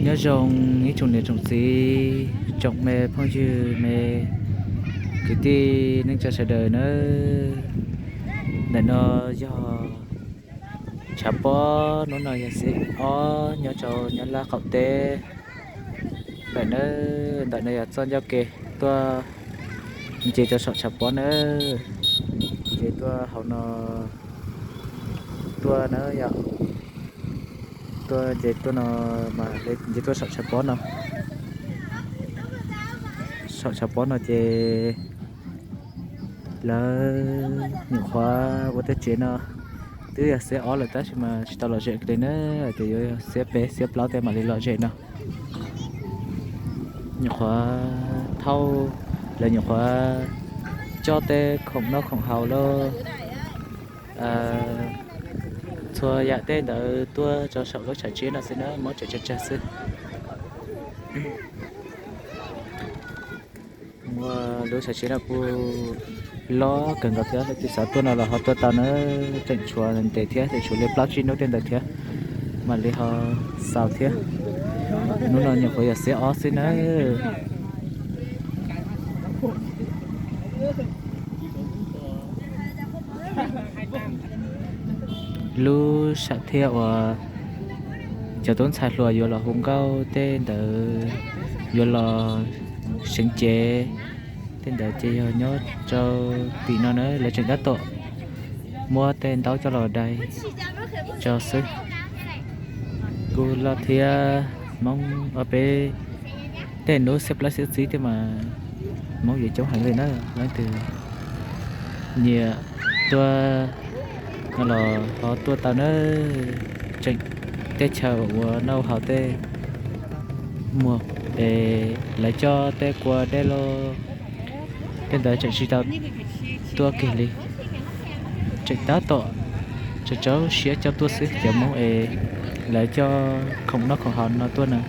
Nyob zoo ib tsoom niam tsoom txiv, tsoom me phooj ywg me kwv tij neej tsa sawv daws nawb. Ntawm no yog tshav pob, hnub no yog xiab ob nyob rau nyob Laj qaum teb. Ntawm no, ntawm no yog txoj ncauj ke tuaj, nce rau saum tshav pob nawb. Nce tuaj hauv no tuaj nawb yom. Tuaj nce tuaj no mas nce tuaj saum tshav pob no. Saum tshav pob no ces lawv nyuam qhuav ua tej tsev no, twb yog xiab ob lawm tab sis mas tsis tau lom zem li na, ces yuav xiab peb xiab plaub tej mam li lom zem no. Nyuam qhuav thauj, lawv nyuam qhuav coj tej khoom noj khoom haus los txhua yam tej ntawd tuaj rau saum lub tshav tsiab no xwb na, muab tseem tsag tsag xwb. Muaj lub tshav tsiab no kuj loj kawg nkaus thiab, leej twg xav tuaj no los ho tuaj tau na, tseem tshuav ntev thiab, tseem tshuav li plaub tsib hnub tej ntawd thiab mam li ho xaus thiab. Hnub no nyuam qhuav yog xiab ob xwb nawb. Lub sam thiaj uas cov tub ntxhais hluas yuav los hu nkauj tej ntawd, yuav los seev cev tej ntawd ces yog nyob rau tim no na, lawv tseem tab tom muab tej ntaub coj los dai rau xwb. Kuj loj thiab, Hmoob ob peb tej hnub xiab plaub xiab tsib thiab mas Hmoob yuav coob heev li na. Leej twg nyiam tuaj no los ho tuaj tau na. Tseem teb chaws uas noj haus tej muag es lawv coj tej kua dej los tej ntawd tseem tsis tau tuaj kiag li. Tseem tab tom tsaus tsaus siab coj tuaj xwb, cov Hmoob es lawv coj khoom noj khoom haus no tuaj na.